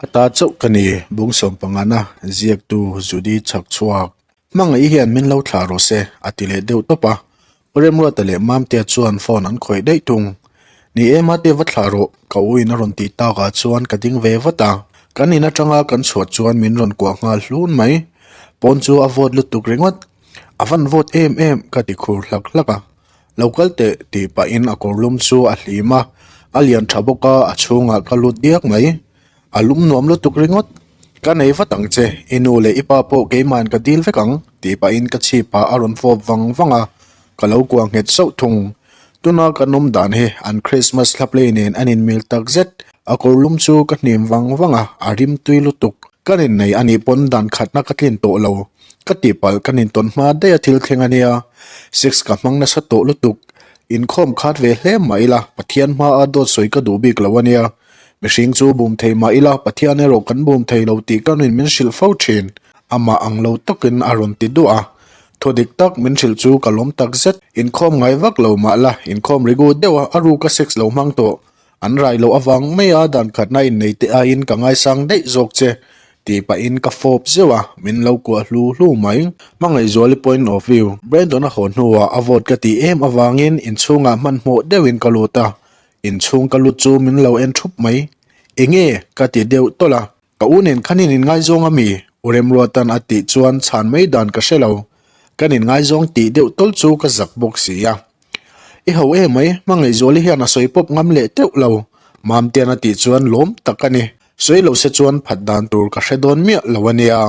A ta chauh ka ni, bung sawmpangana ziaktu Judy chhak chhuak. Hmangaih hian min lo thlah rawh se, a ti leh deuh tawp a. U Remruata leh Mamtea chuan phone an khawih daih thung. Ni e Mate va thlah rawh, ka u in a rawn tih takah chuan ka ding ve vat a. Kan in atanga kan chhuah chuan min rawn kuah nghal hlun mai. Pawn chu a vawt lutuk ringawt. A van vawt em em ka ti khur hlak hlak a. Lo kal teh tih pahin a kawr lum chu a hlim a, a lian tha bawk a, a chhungah ka lut diak mai. A lum nuam lutuk ringawt. Ka nei vat ang che, i nu leh i pa pawh keimahin ka dil vek ang tih pahin ka chhipah a rawn fawp vang vang a, ka lo kuah nghet sauh thung. Tuna kan awm dan hi an Christmas hla play nen an inmil tak zet. A kawr lum chu ka hnim vang vang a, a rim tui lutuk. Kan innei a nih pawn dan khatna ka tlin tawh lo. Ka tihpalh kan intawn hma daih a thil thleng a nia. Sex ka hmang nasa tawh lutuk. Inkhawm khat ve hle mah ila Pathian hmaa dawt sawi ka duh bik lo a nia. Mihring chu bum thei mah ila Pathian erawh kan bum thei lo tih ka rin min hrilh fo thin. Amah ang lo takin a rawn ti duah a. Thu dik tak min hrilh chu ka lawm tak zet. Inkhawm ngai vak lo mah la inkhawm rigu deuh a a ruka sex lo hmang tawh. An rai loh avang mai a dan khatna innei te aiin ka ngaisang daih zawk che tih pahin ka fawp zeuh a, min lo kuah hlu hlu mai. Hmangaihzuali point of view. Brandon a haw hnuah a vote ka tih em avangin inchhungah hmanhmawh deuhin ka lut a, inchhung ka lut chu min lo en thup mai. Enge? ka ti deuh tawlh a. Ka u nen khan in inngaizawng a mi? U Remruatan a tih chuan chhan mai dan ka hre lo. Kan inngaizawng tih deuh tawlh chu ka zak bawk si a. I ho em mai, Hmangaihzuali hian a sawi pawp ngam leh teuh lo. Mamtean a tih chuan lawm tak a ni. Sawi lo se chuan phat dan tur ka hre dawn miah lo a nia.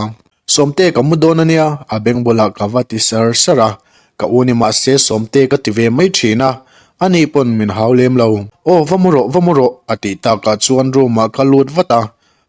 Sawmte ka mu dawn a nia, a beng bulah ka va ti sar sar a. Ka u ni mahse Sawmte ka ti ve mai thin a, ani pawn min hau lem lo. Aw va mu rawh, va mu rawh, a tih takah chuan room ah ka lut vat a.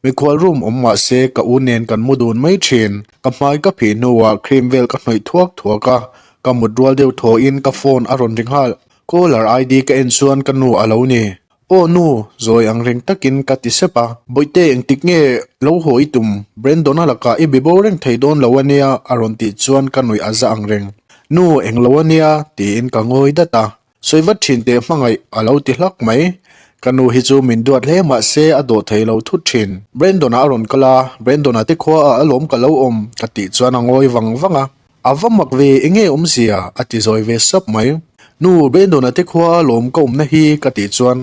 Mikhual room awm mahse ka u nen kan mu dun mai thin. Ka hmai ka phih hnuah cream vel ka hnawih thuak thuak a, ka mut rual deuh thawhin ka phone a rawn ri nghal. Caller ID ka en chuan ka nu a lo ni. Aw nu, zawi ang reng takin ka ti sep a. Bawihte engtik nge lo haw i tum? Brandon-a lakah i be bo reng thei dawn lo ania a rawn tih chuan ka nuih a za ang reng. Nu, englo ania tiin ka ngawi dat a. Sawi vat thin teh hmangaih a lo ti hlak mai. Ka nu hi chu min duat hle mahse a dawh thei lo thut thin. Brandon-a a rawn kal a, Brandon-a te khua ah alawm ka lo awm ka tih chuan a ngawi vang vang a. A va mak ve enge awmzia a ti zawi ve sap mai. Nu, Brandon-a te khua alawm ka awmna hi ka tih chuan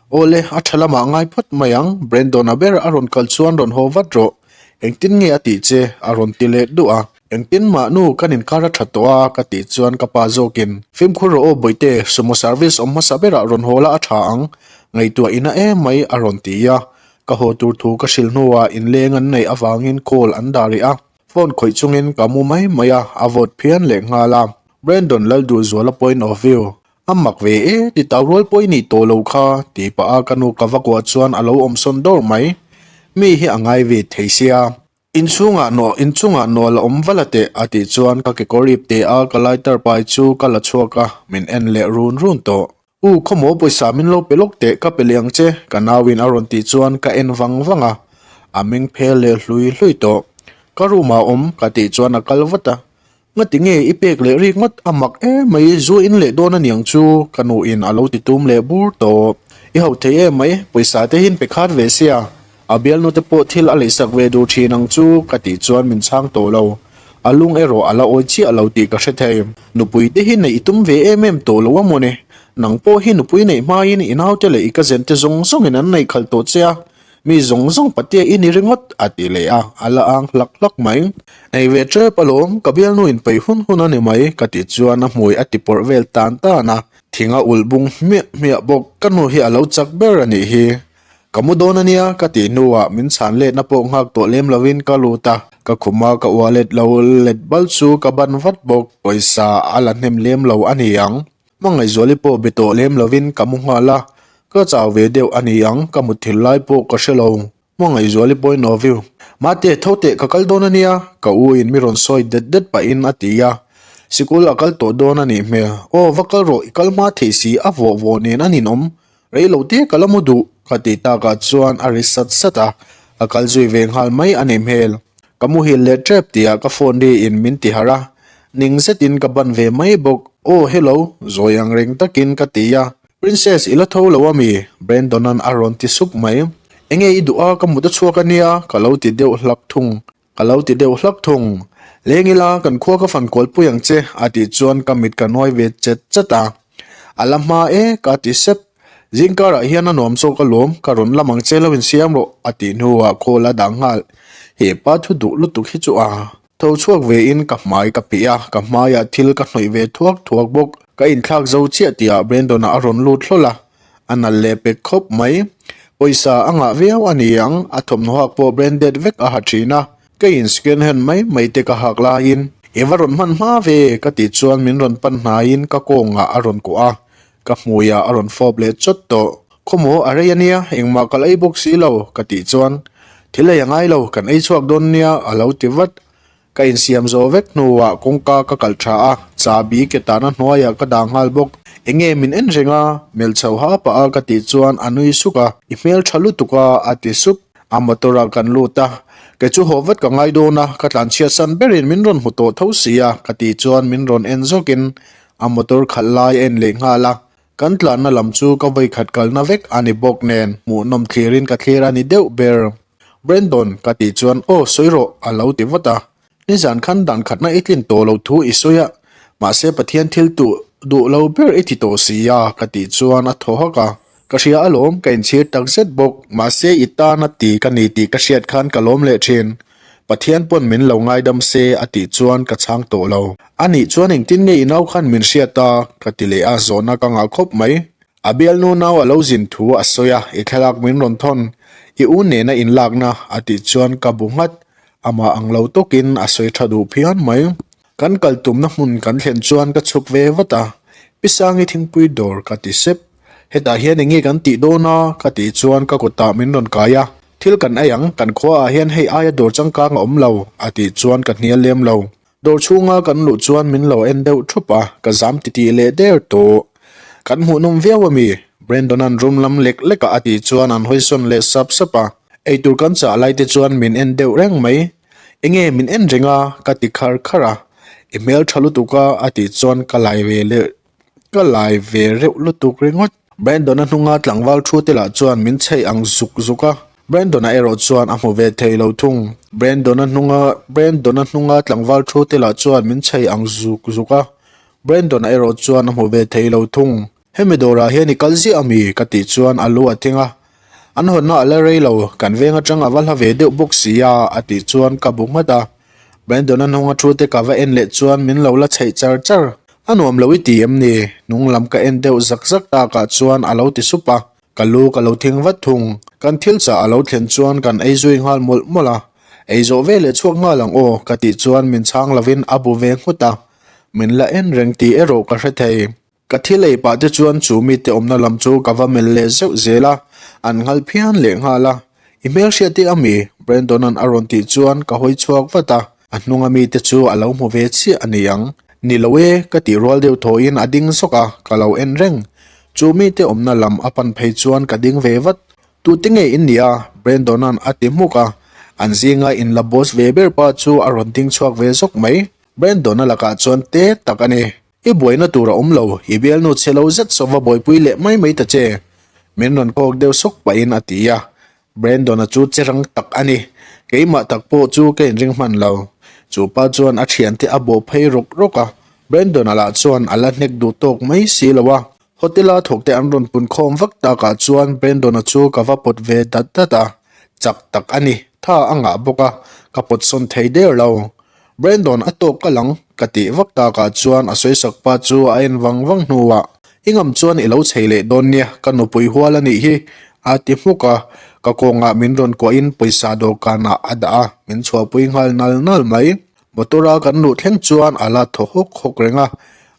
Awle, a tha lamah ngai phawt mai ang, Brandon-a ber a rawn kal chuan rawn haw vat rawh. Engtin nge a tih che? a rawn ti leh duh a. Engtin mah nu kan inkar a tha tawh a ka tih chuan ka pa zawkin fimkhur rawh aw bawihte sumo service awm hmasa berah rawn haw la a tha ang ngaihtuah ina em mai a rawn ti a ka haw tur thu ka hrilh hnuah inleng an neih avangin call an dah rih a phone khawih chungin ka mu mai mai a a vote phian leh nghal a Brandon Lalduhzuala point of view a mak ve e ti tau rual pawh i nih tawh lo kha tih pah a ka nu ka va kuah chuan a lo awm sawn dawr mai mi hi a ngai ve thei sia. Inchhungah nuah inchungah nuah la awm vala teh a tih chuan ka kekawr ip teh a ka lighter pai chu ka la chhuak a min en leh run run tawh. U khawmaw pawisa min lo pe lawk teh ka pe leh ang che ka nauin a rawn tih chuan ka en vang vang a a meng phel leh hlui hlui tawh. Ka room ah awm ka tih chuan a kal vat a Ngati nge i pek leh rik ngawt a mak em mai zu in leh dawn aniang chu ka nu in a lo ti tum leh bur tawh. I hauh thei em mai, pawisa te hin pe khat ve sia, a bialnu te pawh thil a leisak ve dur thin ang chu ka tih chuan min chhang tawh lo. A lung erawh a la awi chiah lo tih ka hre thei. Nupui te hi neih i tum ve em em tawh lo a mawni, nang pawh hi nupui neih hmain i naute leh i cousin te zawng zawngin an neih khalh tawh che a, Mi zawng zawng patia i ni ringawt a ti leh a, a la ang hlak hlak mai. Nei ve tep alawm, ka bialnu in peih hun hun a ni mai ka tih chuan a hmui a ti pawrh vel tan tan a, thing a ulh bung hmiah hmiah bawk, ka nu hi a lo chak ber a nih hi. Ka mu dawn a nia ka tih hnuah min chhan letna pawh nghak tawh lem lovin ka lut a, ka khum a ka wallet lo let bal chu ka ban vat bawk, pawisa a la hnem lem lo a ni ang. Hmangaihzuali pawh be tawh lem lovin ka mu nghal a, ka chau ve deuh a ni ang, ka mutthilh lai pawh ka hre lo. Hmangaihzuali point of view. Mate, tho teh ka kal dawn a nia, ka u in mi rawn sawi det det pahin a ti a. Sikul a kal tawh dawn a nih hmel. Aw, va kal rawh, i kal hma thei si, a vawh vawh nen a ninawm. Rei lo te ka la mu duh, ka tih takah chuan a ri sat sat a, ka kal zui ve nghal mai a nih hmel. Ka muhil leh tep tihah ka phone ri in min ti harh a, ning zetin ka ban ve mai bawk. Aw hello, zawi ang reng takin ka ti a, Princess i la tho lo a mi? Brandon-a'n a rawn ti sup mai. Enge i duh a, ka mut a chhuak a nia, ka lo ti deuh hlak thung. Ka lo ti deuh hlak thung. Leng ila, kan khua ka fan kualpui ang che, a tih chuan ka mit ka nuai ve chet chet a. A la hma e, ka ti sep. Zingkarah hian a nuam zawk alawm, ka rawn lam ang che lo insiam rawh, a tih hnuah call a dah nghal. He pa thu duh lutuk hi chu a. Tho chhuak vein ka hmai ka phih a, ka hmaiah thil ka hnawih ve thuak thuak bawk. Ka inthlak zo chiah tihah Brandon-a a rawn lut hlawl a, a nalh leh pek khawp mai. Pawisa a ngah viau a ni ang, a thawmhnaw hak pawh branded vek a ha thin a. Ka in second hand mai mai te ka hak laiin, I va rawn hman hma ve ka tih chuan min rawn pan hnaiin ka kawngah a rawn kuah a, ka hmuiah a rawn fawp leh chawt tawh. Khawmaw a rei a nia, engmah ka la ei bawk si lo ka tih chuan, Thil ei a ngai lo, kan ei chhuak dawn nia a lo ti vat. Ka insiam zawh vek hnuah kawngka ka kalh tha a, chahbi ke tahna hnuaiah ka dah nghal bawk. Enge min en reng a? Melh chho ha pah a ka tih chuan a nui suk a, I hmel tha lutuk a a ti sup. A motor ah kan lut a, kei chu haw vat ka ngai dawn a, ka tlanchhiat san berin min rawn hmu tawh tho si a ka tih chuan min rawn en zawkin a motor khalh lai a en leh nghal a. Kan tlanna lam chu ka vawikhat kalna vek a ni bawk nen hmuhnawm thlirin ka thlir a ni deuh ber. Brandon, ka tih chuan aw sawi rawh a lo ti vat a. Nizan khan dan khatna i tlin tawh loh thu i sawi a, mahse Pathian thil tuh duh lo ber i ti tawh si a ka tih chuan a thaw hak a. Ka hria alawm, ka inchhir tak zet bawk, mahse i tana ti ka ni tih ka hriat khan ka lawm leh thin. Pathian pawn min lo ngaidam se a tih chuan ka chhang tawh lo. A nih chuan engtin nge i nau khan min hriat a? ka ti leh a, zawhna ka ngah khawp mai. A bialnu nau a lo zin thu a sawi a, i thlalak min rawn thawn. I u nena inlakna a tih chuan ka bu nghat. Amah ang lo tawkin a sawi tha duh phian mai. Kan kal tumna hmun kan thlen chuan ka chhuk ve vat a, Pi Sangi thingpui dawr ka ti sep. Hetah hian eng nge kan tih dawn a? ka tih chuan ka kutah min rawn kai a, Thil kan ei ang, kan khuaah hian hei aia dawr changkang a awm lo, a tih chuan ka hnial lem lo. Dawr chhunga kan luh chuan min lo en deuh thup a, ka zam titih leh der tawh. Kan hmuhnawm viau a mi? Brandon-a'n room lam lek lekah a tih chuan an hawisawn leh sap sap a, eitur kan chah lai te chuan min en deuh reng mai. Enge min en reng a? ka ti khar khar a, I hmel tha lutuk a a tih chuan ka lai ve leh ka lai ve reuh lutuk ringawt. Brandon-a hnunga tlangval thu te lah chuan min chheih ang zuk zuk a, Brandon-a erawh chuan a hmu ve thei lo thung. Brandon-a hnunga Brandon-a hnunga tlangval thu te lah chuan min chheih ang zuk zuk a, Brandon-a erawh chuan a hmu ve thei lo thung. Hemi dawrah hian i kal ziah ami? ka tih chuan a lu a thing a, An hawnna a la rei lo, kan veng atang a va hla ve deuh bawk si a a tih chuan ka bu nghat a. Brandon-a hnunga thu te ka va en leh chuan min lo la chheih char char. A nuam lo i ti em ni? Hnung lam ka en deuh zak zak takah chuan a lo ti sup a, ka lu ka lo thing vat thung. Kan thil chah a lo thlen chuan kan ei zui nghal mawlh mawlh a, Ei zawh ve leh chhuak nghal ang aw ka tih chuan min chhang lovin a bu ve nghut a, min la en reng tih erawh ka hre thei. Ka thil ei pah te chuan chu mite awmna lam chu ka va melh leh zeuh zel a, an nghal phian leh nghal a. I hmelhriat te ami? Brandon-a'n a rawn tih chuan ka hawi chhuak vat a, a hnunga mite chu a lo hmu ve chiah a ni ang. Ni lo e, ka tih rual deuh thawhin a ding zawk a, ka lo en reng. Chu mite awmna lam a pan phei chuan ka ding ve vat. Tute nge in nih a? Brandon-a'n a ti hmuk a, an zinga inla boss ve ber pa chu a rawn ding chhuak ve zawk mai. Brandon-a lakah chuan te tak a ni. I buaina tur a awm lo, i bialnu chhe lo zet sawm va buaipui leh mai mai ta che. Min rawn kawk deuh sawk pahin a ti a. Brandon-a chu che rang tak a ni. Keimah tak pawh chu ka inring hman lo. Chu pa chuan a thiante a bawh phei rawk rawk a, Brandon-a lah chuan a la hnek duh tawk mai si lo a. Hotel-a thawkte an rawn pun khawm vak takah chuan Brandon-a chu ka va pawt ve dat dat a. Chak tak a ni, tha a ngah bawk a, ka pawt sawn thei der lo. Brandon a tawk ka lang ka tih vak takah chuan a sawisak pa chu a en vang vang hnuah i ngam chuan i lo chei leh dawn nia ka nupui hual a nih hi a ti hmuk a, ka kawngah min rawn kuahin pawisa dawhkanah a dah a, min chhuahpui nghal nal nal mai. Motor a kan luh thleng chuan a la thaw hawk hawk reng a,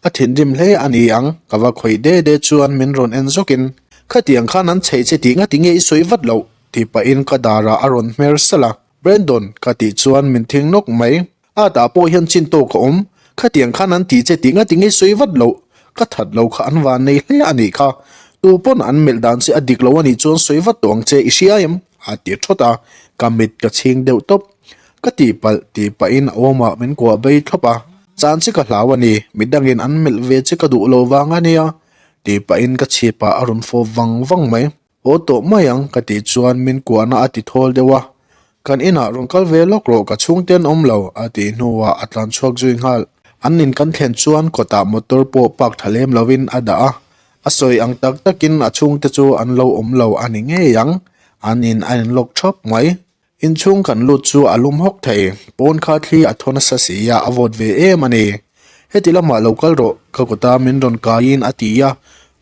a thinrim hle a ni ang ka va khawih de de chuan min rawn en zawkin khatiang khan an chheih che tih ngati nge i sawi vat loh tih pahin ka darah a rawn hmer salh a. Brandon, ka tih chuan min thing nawk mai. A tah pawh hian chin tawk a awm. Khatiang khan an tih che tih ngati ngei sawi vat loh. Ka that lo kha an van nei hle a nih kha. Tu pawn an melh dan che a dik lo a nih chuan sawi vat tawh ang che i hria em? A ti thawt a, ka mit ka chhing deuh tawp. Ka tihpalh tih pahin a awmah min kuah bei thlawp a. Chan che ka hlau a ni, midangin an melh ve che ka duh lo vang a nia. Tih pahin ka chhipah a rawn fawp vang vang mai. Haw tawh mai ang ka tih chuan min kuahna a ti thawl deuh a, Kan inah rawn kal ve lawk rawh ka chhungte an awm lo a tih hnuah a tlan chhuak zui nghal. An in kan thlen chuan kawtah motor pawh park tha lem lovin a dah a, a sawi ang tak takin a chhungte chu an lo awm lo a ni ngei ang, an in a inlawk thap mai. Inchhung kan lut chu a lum hawk thei, pawn kha thli a thaw nasa si a, a vawt ve em a ni. Heti lamah lo kal rawh, ka kawta min rawn kaiin a ti a,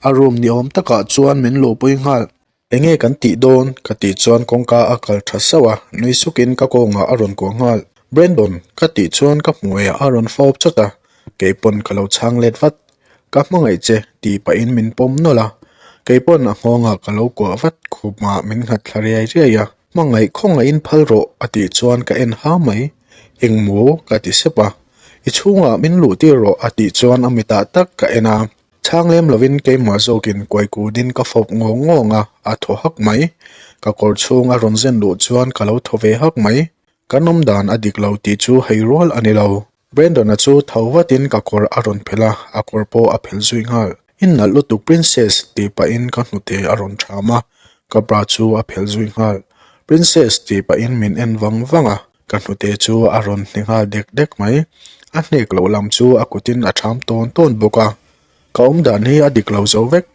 a room ni awm takah chuan min luhpui nghal. Enge kan tih dawn? ka tih chuan kawngka a kal tha sauh a, nui sukin ka kawngah a rawn kuah nghal. Brandon, ka tih chuan ka hmuaiah a rawn fawp chawt a, keipawn ka lo chhang let vat. Ka hmangaih che, tih pahin min pawm nawlh a, keipawn a nghawngah ka lo kuah vat, khumah min nghat thla riai riai a. Hmangaih khawngaihin phal rawh a tih chuan ka en ha mai. Engmaw? ka ti sep a. I chhungah min luh tir rawh a tih chuan a mitah tak ka en a. Chhang lem lovin keimah zawkin kuai kunin ka fawp ngawng ngawng a, a thaw hak mai. Ka kawr chhung a rawn zen luh chuan ka lo thaw ve hak mai. Kan awm dan a dik lo tih chu hei rual a ni lo. Brandon-a chu tho vatin ka kawr a rawn phelh a, a kawr pawh a phelh zui nghal. I nalh lutuk Princess tih pahin ka hnute a rawn ṭham a, ka bra chu a phelh zui nghal. Princess tih pahin min en vang vang a, ka hnute chu a rawn hne nghal dek dek mai. A hnek loh lam chu a kutin a ṭham tawn tawn bawk a, ka awm dan hi a dik lo zo vek.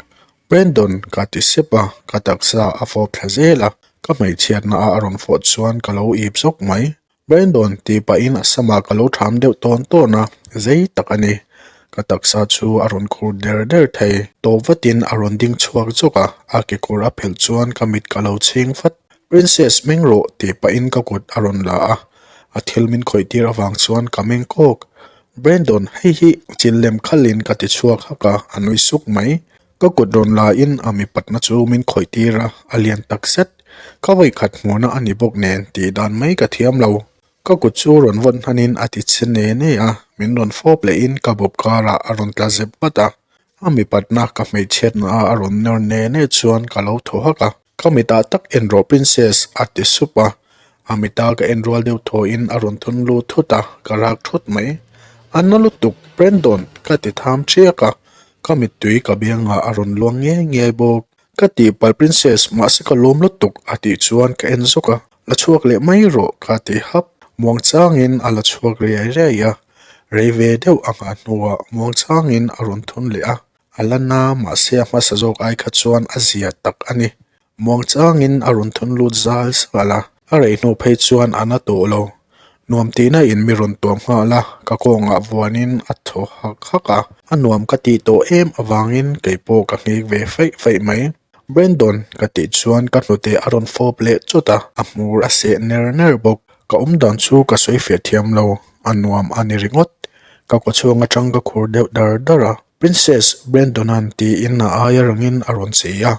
Brandon ka ti sep a, ka taksa a fawp thla zel a, ka hmeichhiatna a rawn fawh chuan ka lo ip zawk mai. Brandon tih pahin a samah ka lo ṭham deuh tawn tawn a, zei tak a ni. Ka taksa chu a rawn khur der der thei. Tawp vatin a rawn ding chhuak zawk a, a kekawr a phelh chuan ka mit ka lo chhing vat. Princess meng rawh tih pahin ka kut a rawn la a, a thil min khawih tir avang chuan ka meng kawk. Brandon hei hi chil lem khalhin ka ti chhuak hak a, a nui suk mai. Ka kut rawn la in a mipatna chu min khawih tir a, a lian tak zet. Ka vawikhat hmuhna a ni bawk nen tih dan mai ka thiam lo. Ka kut chu rawn vawn hnanin a ti che ne ne a, min rawn fawp lehin ka bawp karah a rawn tla zep vat a. A mipatna ka hmeichhiatna a a rawn nawr ne ne chuan ka lo thaw hak a. Ka mitah tak en rawh Princess a ti sup a, a mita ka en rual deuh thawhin a rawn thun lut thut a, ka rak thut mai. A na lutuk Brandon ka ti tham ṭhiak a, ka mittui ka biangah a rawn luang ngiai ngiai bawk. Ka tihpalh Princess mahse ka lawm lutuk a tih chuan ka en zawk a, la chhuak leh mai rawh ka ti hap. Muangchangin a la chhuak riai riai a, rei ve deuh a nghah hnuah muangchangin a rawn thun leh a. A la na mahse a hmasa zawk ai kha chuan a zia tak a ni. Muangchangin a rawn thun lut zal zal a, a rei hnu phei chuan a na tawh lo. Nuam tihna in mi rawn tuam nghal a, ka kawngah vuanin a thaw hak hak a. A nuam ka tih tawh em avangin kei pawh ka nghik ve feih feih mai. Brandon ka tih chuan ka hnute a rawn fawp leh chawt a, a hmur a seh ner ner bawk. Ka awm dan chu ka sawi fiah thiam lo, a nuam a ni ringawt. Ka kawchhung atang ka khur deuh dar dar a. Princess Brandon-a'n tiin a aia rangin a rawn chei a,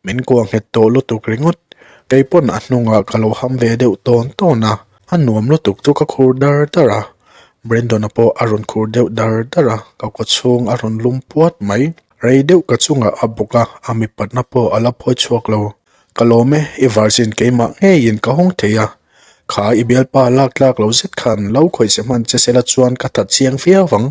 min kuah nghet tawh lutuk ringawt. Kei pawn a hnungah ka lo ham ve deuh tawn tawn a, a nuam lutuk chu ka khur dar dar a. Brandon-a pawh a rawn khur deuh dar dar a, ka kawchhung a rawn lum puat mai. Rei deuh ka chungah a bawk a, a mipatna pawh a la phawi chhuak lo. Ka lawm e, i virgin keimah ngeiin ka hawng thei a. Kha i bialpa lak tlak lo zet khan lo khawih che hman che sela chuan ka that chiang viau vang,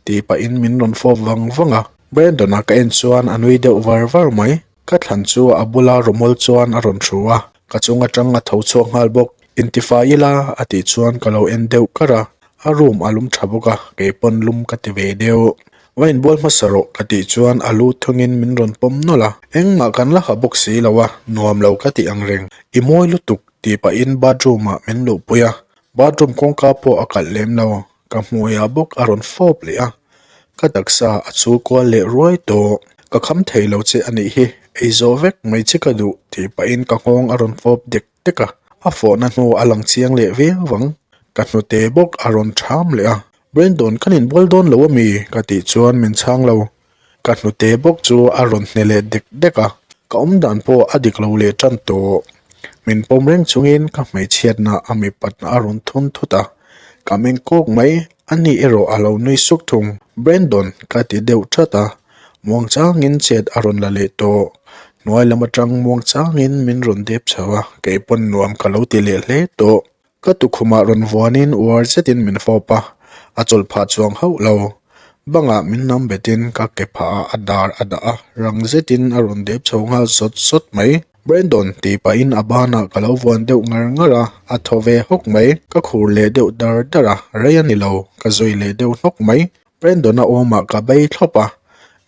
tih pahin min rawn fawp vang vang a. Brandon-a ka en chuan a nui deuh var var mai. Ka thlan chu a bula rawmawl chuan a rawn thu a, ka chung atang a tho chhuak nghal bawk. Intifai ila a tih chuan ka lo en deuh kar a, a room a lum tha bawk a, keipawn lum ka ti ve deuh. Va inbual hmasa rawh ka tih chuan a lu thungin min rawn pawm nawlh a, engmah kan la ha bawk si lo a, nuam lo ka tih ang reng. I mawi lutuk tih pahin bathroom ah min luhpui a, bathroom kawngka pawh a kalh lem lo, ka hmuiah bawk a rawn fawp leh a, ka taksa a chul kual leh ruai tawh. Ka kham thei lo che a nih hi, ei zawh vek mai che ka duh tih pahin ka nghawng a rawn fawp dek dek a, a fawhna hnu a lang chiang leh viau ang, ka hnute bawk a rawn ṭham leh a. Brandon kan inbual dawn lo ami? Ka tih chuan min chhang lo. Ka hnute bawk chu a rawn hne leh dek dek a, ka awm dan pawh a dik lo leh tan tawh. Min pawm reng chungin ka hmeichhiatna a mipatna a rawn thun thut a, ka meng kawk mai. Ani erawh a lo nui suk thung. Brandon ka ti deuh that a, muang changin chet a rawn la leh tawh. Hnuai lam atang muang changin min rawn dep chho a, keipawn nuam ka lo ti leh hle tawh. Ka tukhumah rawn vuanin uar zetin min fawp a, a chawlh phah chuang hauh lo. Bangah min nam betin ka ke phah a, a dar a dah a, rang zetin a rawn dep chho nghal zawt zawt mai. Brandon tih pahin a banah ka lo vuan deuh ngar ngar a, a thaw ve hawk mai. Ka khur leh deuh dar dar a, rei a ni lo, ka zui leh deuh hnawk mai. Brandon-a awmah ka bei thlawp a,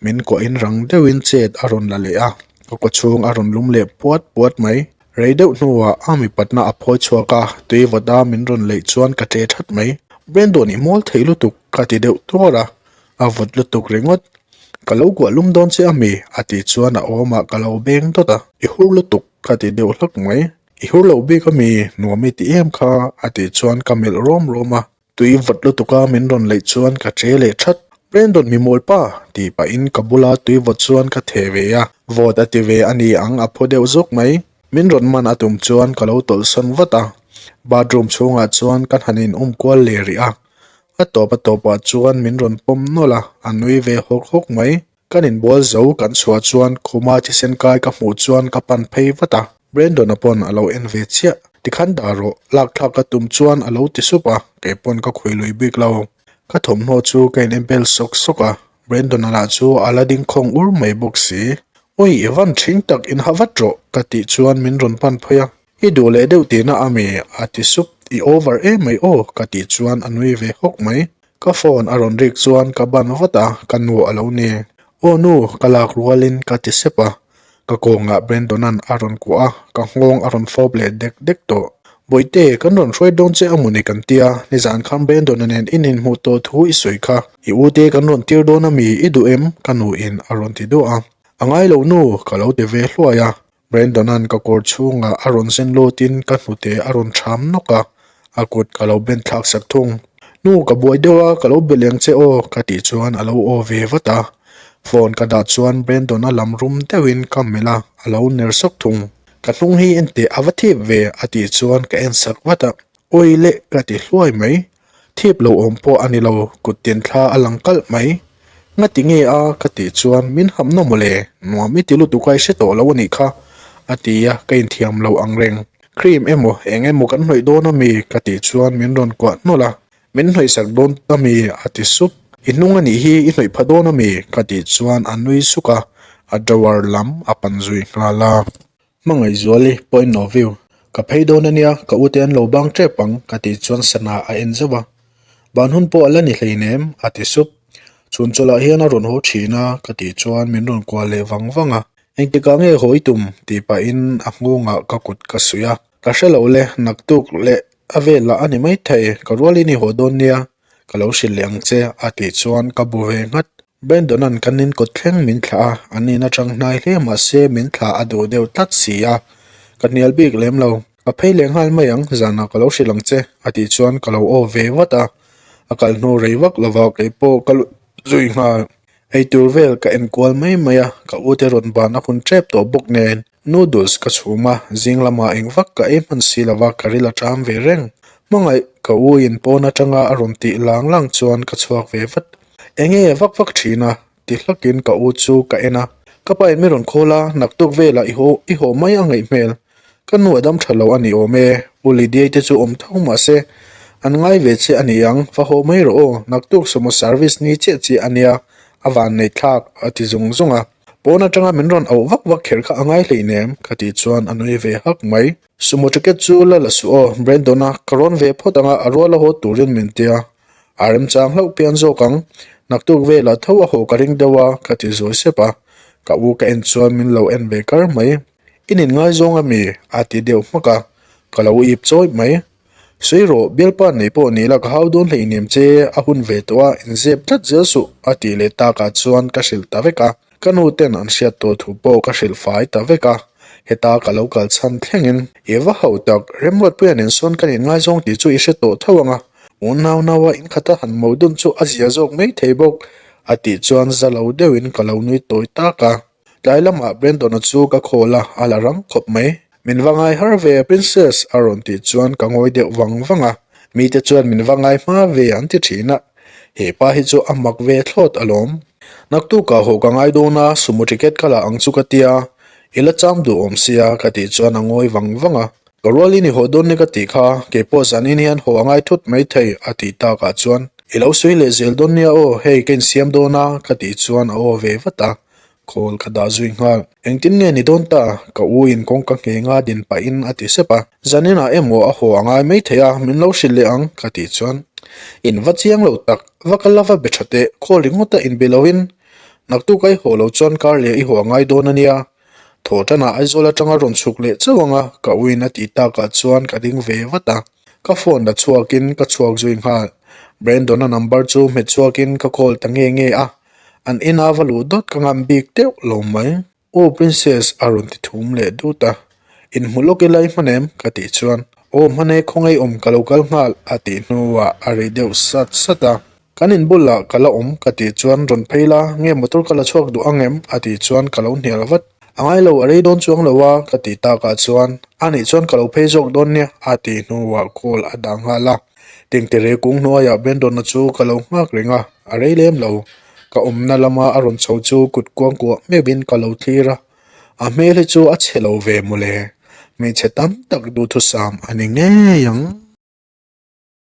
min kuahin rang deuhin chet a rawn la leh a, ka kawchhung a rawn lum leh puat puat mai. Rei deuh hnuah a mipatna a phawi chhuak a, tui vawta min rawn leih chuan ka tle that mai. Brandon i hmual thei lutuk ka ti deuh tuar a, a vawt lutuk ringawt. Ka lo kuah lum dawn che a mi? a tih chuan a awmah ka lo beng dawt a, i hur lutuk ka ti deuh hlak mai. I hur loh bik a mi? Nuam i ti em kha? a tih chuan ka melh rawm rawm a. Tui vawt lutuk a min rawn leih chuan ka che leh that. Brandon mi mawl pa! tih pahin ka bula tui vawt chuan ka theh ve a, vawt a ti ve a ni ang a phaw deuh zawk mai. Min rawn man a tum chuan ka lo tawlhsawn vat a, bathroom chhungah chuan ka han in um kual leh rih a, a tawp a tawpah chuan min rawn pawm nawlh a, a nui ve hawk hawk mai. Kan inbual zo kan chhuah chuan khuma thisen kai ka hmuh chuan ka pan phei vat a, Brandon-a pawn a lo en ve chiah. Tikhan dah rawh, lak thlak ka tum chuan a lo ti sup a, kei pawn ka khui lui bik lo. Ka thawmhnaw chu ka in en bel sawk sawk a, Brandon-a lah chu a la ding khawng ur mai bawk si. Ui, i van thing tak in ha vat rawh, ka tih chuan min rawn pan phei a. I duh leh deuh tihna a mi? a ti sup. I over em mai aw, ka tih chuan a nui ve hawk mai. Ka phone a rawn rik chuan ka ban vat a, ka nu a lo ni. Aw nu, ka lak rualin ka ti sep a. Ka kawngah Brandon-a'n a rawn kuah a, ka nghawng a rawn fawp leh dek dek tawh. Bawihte, kan rawn hruai dawn che a mawni kan tia, nizan khan Brandon-a nen in inhmuh tawh thu i sawi kha. I ute kan rawn tir dawn a mi, i duh em? ka nuin a rawn ti duah a. A ngai lo nu, ka lo ti ve hluai a. Brandon-a'n ka kawr chhungah a rawn zen lutin ka hnute a rawn ṭham nawk a, a kut ka lo ben thlak sak thung. Nu, ka buai deuh a, ka lo be leng che aw, ka tih chuan a lo aw ve vat a. Phone ka dah chuan Brandon-a lam rum deuhin ka melh a, a lo ner sawk thung. Ka hnung hi en teh a va thip ve, a tih chuan ka en sak vat a. Awi leh, ka ti hluai mai. Thip lo awm pawh a ni lo, kut tin thla a lang kalh mai. Ngati nge a? ka tih chuan min hamna mawle, nuam i ti lutuk a i hre tawh lo a nih kha, a ti a, ka inthiam lo ang reng. Cream emaw eng emaw kan hnawih dawn a mi? ka tih chuan min rawn kuah hnawlh a, min hnawih sak dawn a mi? a ti sup. I hnung a nih hi i hnawih pha dawn a mi? ka tih chuan a nui suk a, a drawer lam a pan zui nghal a. Hmangaihzuali point of view, Ka phei dawn ania, ka ute an lo bang tep ang, ka tih chuan sana a en zauh a. Ban hun pawh a la ni hleinem, a ti sup. Chhun chawlhah hian a rawn haw thin a, ka tih chuan min rawn kual leh vang vang a. Engtikah nge haw i tum? tih pahin a nghawngah ka kut ka suih a. Ka hre lo le, naktuk leh a velah a ni maithei, ka rualin i haw dawn nia, ka lo hrilh leh ang che, a tih chuan ka bu ve nghat. Brandon-a'n kan in kawt thleng min thlah a, an in atang hnai hle mahse min thlah a duh deuh tlat si a, ka hnial bik lem lo. Ka phei leh nghal mai ang, zanah ka lo hrilh ang che, a tih chuan ka lo aw ve vat a, a kal hnu rei vak lova kei pawh ka lut zui nghal. Eitur vel ka en kual mai mai a, ka ute rawn ban a hun tep tawh bawk nen noodles ka chhum a, zing lamah eng vak ka ei hman si lova ka ril a ṭam ve reng. Hmangaih, ka u in pawn atanga a rawn tih lang lang chuan ka chhuak ve vat. Enge vak vak thin a? ti hlakin ka u chu ka en a. Ka pa in mi rawn call a, naktuk velah i haw i haw mai a ngaih hmel. Ka nu a dam tha lo a ni awm e, U Lydiai te chu awm tho mah se an ngai ve che a ni ang, va haw mai rawh aw, naktuk sumo service ni chiah chiah a nia, a van nei thlak a ti zung zung a. Pawn atanga min rawn auh vak vak kher kha a ngai hleinem ka tih chuan a nui ve hak mai. Sumo ticket chu la la suh aw, Brandon-a ka rawn ve phawt anga a rual a haw turin min tia. A remchang hlauh pian zawk ang, naktuk velah tho a haw ka ring deuh a, ka ti zawi sep a. Ka u ka en chuan min lo en ve kar mai. I nin ngaizawng a mi? a ti deuh hmak a, ka lo ip chawi mai. Sawi rawh, bialpa nei pawh ni la ka hau dawn hleinem che, a hun ve tawh a, inzep tlat zel suh, a tih leh takah chuan ka hrilh ta vek a. Ka nu ten an hriat tawh thu pawh ka hrilh fai ta vek a, heta ka lo kal chhan thlengin i va hauh tak, Remruatpuia nen sawn kan inngaizawng tih chu i hre tawh tho ang a, unau naua inkhata han mo dun chu a zia zawk mai thei bawk, a tih chuan za lo deuhin ka lo nui tawi tak a. Tlai lamah Brandon-a chu ka call a, a la rang khawp mai. Min va ngai har ve Princess a rawn tih chuan ka ngawi deuh vang vang a, mite chuan min va ngai hma ve an ti thin a, he pa hi chu a mak ve thlawt alawm. Naktukah haw ka ngai dawn a, sumo ticket ka la ang chu ka tia, i la cham duh awm sia ka tih chuan a ngawi vang vang a, ka rualin i haw dawn ni ka tih kha, keipawh zanin hian haw a ngai thut maithei a tih takah chuan. I lo sawi leh zel dawn nia aw, hei ka insiam dawn a ka tih chuan a aw ve vat a, call ka dah zui nghal. Engtin nge ni dawn ta? Ka u in kawngka nghenga din pahin a ti sep a. Zaninah emaw a haw a ngai mai thei a, min lo hrilh leh ang ka tih chuan in va chiang lo tak, va kal lova be tha teh, call ringawta inbe loin naktuk a i haw lo chuan kar leh i haw a ngai dawn a nia. Thawhtanah Aizawl atanga rawn chhuk leh chauh anga ka uin a tih takah chuan ka ding ve vat a, ka phone la chhuakin ka chhuak zui nghal. Brandon-a number chu hmet chhuakin ka call ta nge nge a, an ina va luh dawt ka ngam bik deuh lo mai. Aw Princess a rawn ti thum leh dut a, inhmu lawk ila i hman em? ka tih chuan Aw hman e khawngaih awm ka lo kal nghal a tih hnuah a ri deuh sat sat a. Kan in bulah ka la awm ka tih chuan rawn phei la, nge motor ka la chhuak duh ang em? a tih chuan ka lo hnial vat. A ngai lo, a rei dawn chuang lo a ka tih takah chuan a nih chuan ka lo phei zawk dawn nia a tih hnuah call a dah nghal a. Tingtere kung hnuaiah Brandon-a chu ka lo nghak reng a, a rei lem lo. Ka awmna lama a rawn chho chu kut kuangkuah meuhin ka lo thlir a, a hmel hi chu a chhe lo ve mawle. Hmeichhe tam tak duhthusam a ni ngei ang.